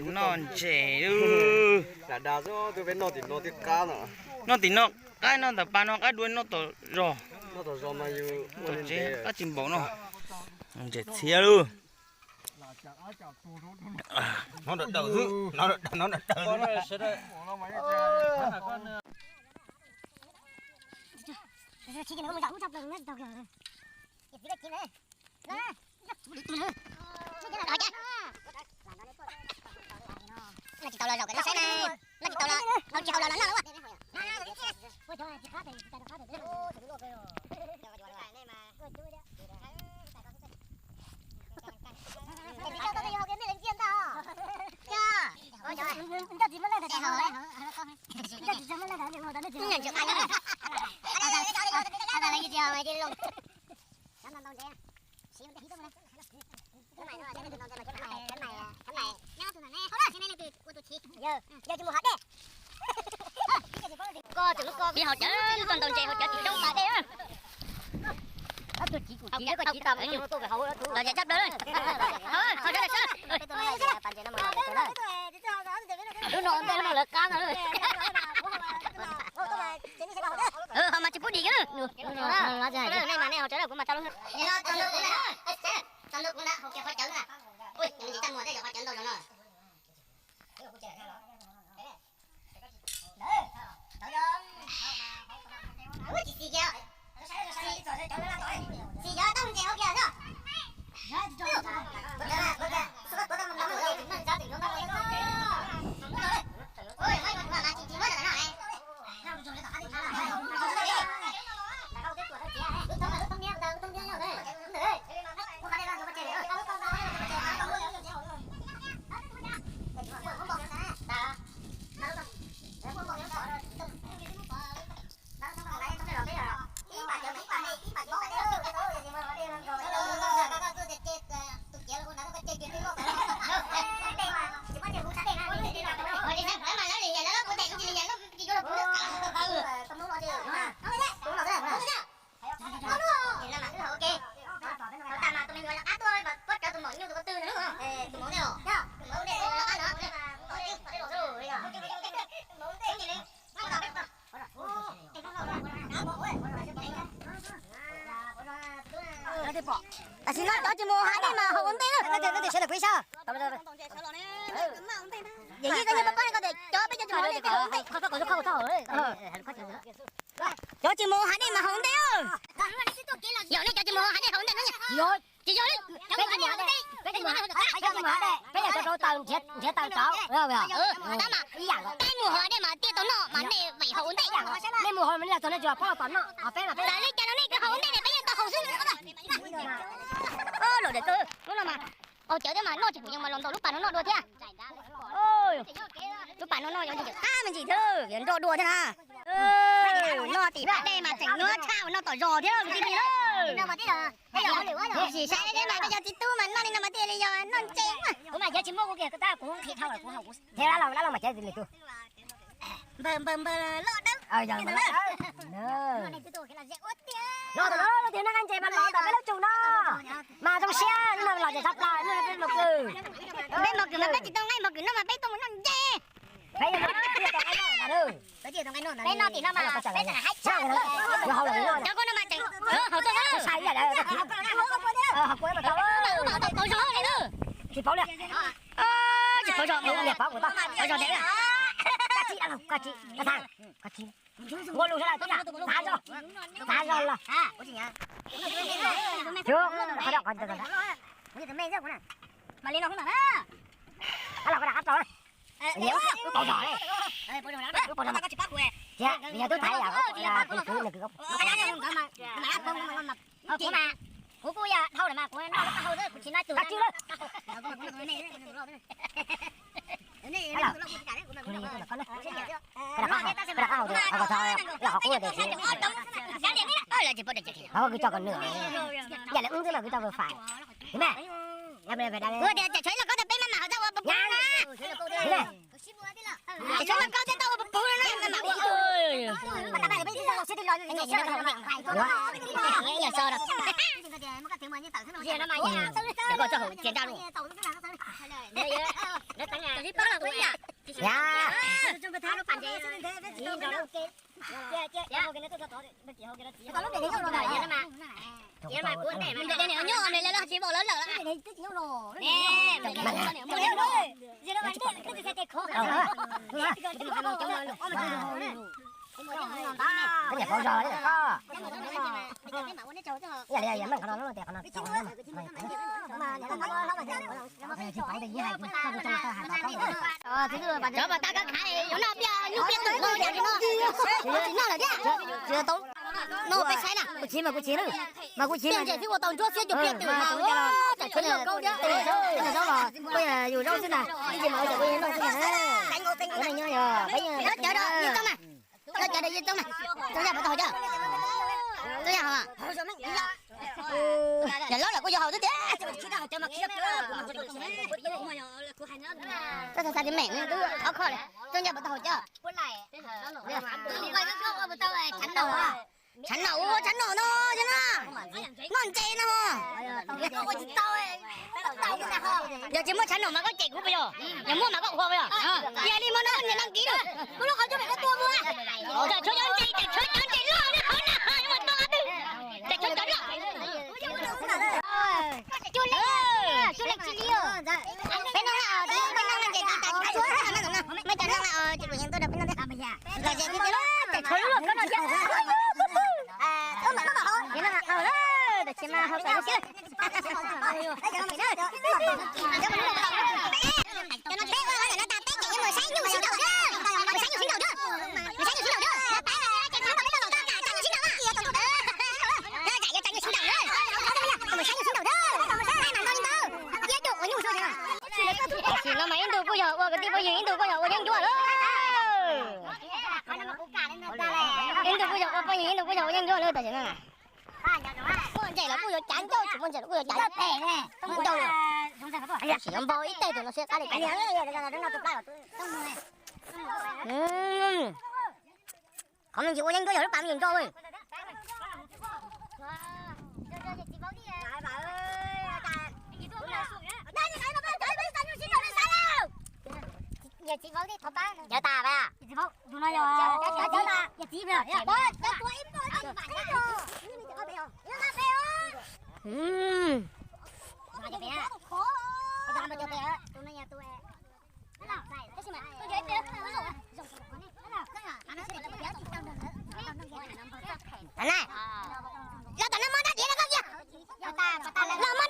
Noj ntses, noj tim no qab, noj ntawm pas no qab dua, noj tom zos. Tom tsev qab tsis npaum no. Ntses txhiab lub. Tsis tau los zaum kom lawv saib na. Tsis tau los, tsis hau los no noj lawm. Peb haus cawv, lub toj ntaus ntses haus cawv tsis coob tas dej. Los cawv tshaj plaws li. Haus cawv lawm sab. Lub no ntej lub no lawv qab no. Haus mas tsis pub dim kiag. Nej mas nej haus cawv lawm kuv mas tau lub. Tam sim no cov tsis mus hav dej mas haus ua ntej na. Cov tsis mus hav dej mas haus ua ntej. Yog nej cov tsis mus hav dej haus ua ntej no. Tsis yog li, peb tsis mus hav dej, peb tsis mus hav dej, peb yog cov rau taws nrhiav taws rauv. Ib yam, peb mus hav dej mas thiaj tau noj mas nej vim haus ua ntej. Nej mus haus mas nej los txog nej tsis pom phob los tom noj, peb mas peb li cas los nej haus ua ntej ne, peb yeej tau haus xwb. Lub no mas haus cawv thiab mas noj tsis pum yeej mas los ntaus lub pas no noj dua thiab. Lub pas no noj yog qab me ntsis thiab, nroj dua thiab na. Noj tim pas dej mas tseem nyuaj tshaj uas noj tom zos thiab kwv tij neej tsa. Sim saib deb mas peb cov txiv tub mas noj li no mas thiaj li yog noj ntse. Kuv mas cov tsis muaj kuv kiag tab kuv nqhis dhau lawm kuv haus kuv. Thiab dab laug dab laug mas cov li tus npawg npawg npawg loj dawb. Los tias noj nqaij ntses mas los ntawm peb lub tsum no mas zoo siab no los ces tshaj plaws no peb mos kwm. Peb mos kwm mas peb tsis tau nqaij mos kwm noj mas peb tuaj mus noj ntses. Peb noj tim no mas peb haib tshaj. Cov koj no mas tseem haus tuaj na. Tsis paub li. Tsis paub zog, paub zog ntev. Koj tsis, koj tsis, koj tsis. Ua lus sawv daws tib yam, tav zog, tav zog los. Qhov no mas li no xwb ntag na. Qab los koj rov qab tau na. Wb paub zog li. Wb paub zog mas. Thiab yog twb thaiv yam, kuv nws kwv. Kuv mas, kuv kuj yog dhau lawm mas kuv noj lub qab hau xwb, kuv tsis noj tus. Qab tswj lawm. Kwv tso kom nws, yam li wb xwb mas kwv tso vwm fais. Ib me. Kuv tias cov tshuav ib los koj tias peb maj mam hauv tau ua puv puv na. Cov tshuav ib los koj tias tau ua puv puv na, maj mam ua. Koj txoj hauv txias nraj lawm. Nyob los tsis vau lawv lawm. Cov pas tag kab khav yuav noj pliaj nyuj pliaj twm no cas tsis noj, tsis noj lawm thiab. No peb saib na, kuv chim mas kuv chim na, mas kuv chim ntses twb ua tau ntsuab xiab cuag pliaj twm mas tsam tshuav kaub thiab. Zaub los kuj yog yus zaub xwb na, ib ntsis mas ua tsam kuv yog noj xwb na. Nyob cov yej txoob na, nyob cov yej txoob na, txoob ncaj puas tau hauv cawv? Txoob ncaj hauv. Yog laub lawm kuj yuav haus xwb tiag. Txhob xav tias meem twb ob khob li, txoob ncaj puas tau hauv cawv? Tshav nom ua tshav nom no, noj ntses no. Yog tsis muaj tshav nom mas koj cem kuv puas yog? Yog muaj mas koj qhuas puas yog? Yog li mas no koj niam đăng ký lawm. Tshuav cov ntses, tshuav cov ntses loj li qhov na, ua tau twg? Tshuav cov loj. Peb noj na, peb noj ntses tas, muaj cov noj na, ces kuv yeej tuaj rau peb noj thiab. Los ces tshuav lub loj koj no thiab. Tam sim mas hau kom lub siab. Peb ua ntawm no tas peb ces yuav mus saib nyuj sib nraus, mus saib nyuj sib nraus, mus saib nyuj sib nraus, mus saib nyuj sib nraus, mus saib nyuj sib nraus, mus saib nyuj sib nraus, mus saib nyuj sib nraus, ib tug ua nyuj. Tam sim no mas ib ntu kuj yog ua kwv tij phooj ywg, ib ntu kuj yog ua yeeb ncuab lawm. Ib ntu kuj yog ua phooj ywg, ib ntu kuj yog ua yeeb ncuab lawm tam sim no. Muaj ntses los kuj yuav cav ncauj, tsis muaj ntses los kuj yuav cav ncauj. Tab sis yuav npau ib teg tus no siab qab li. Qhov me ntsis ua yeeb ncuab yog lub pas me ntsis nrau. Cov tas pas. Los tom no muab rab diav rau koj kiag. Los muab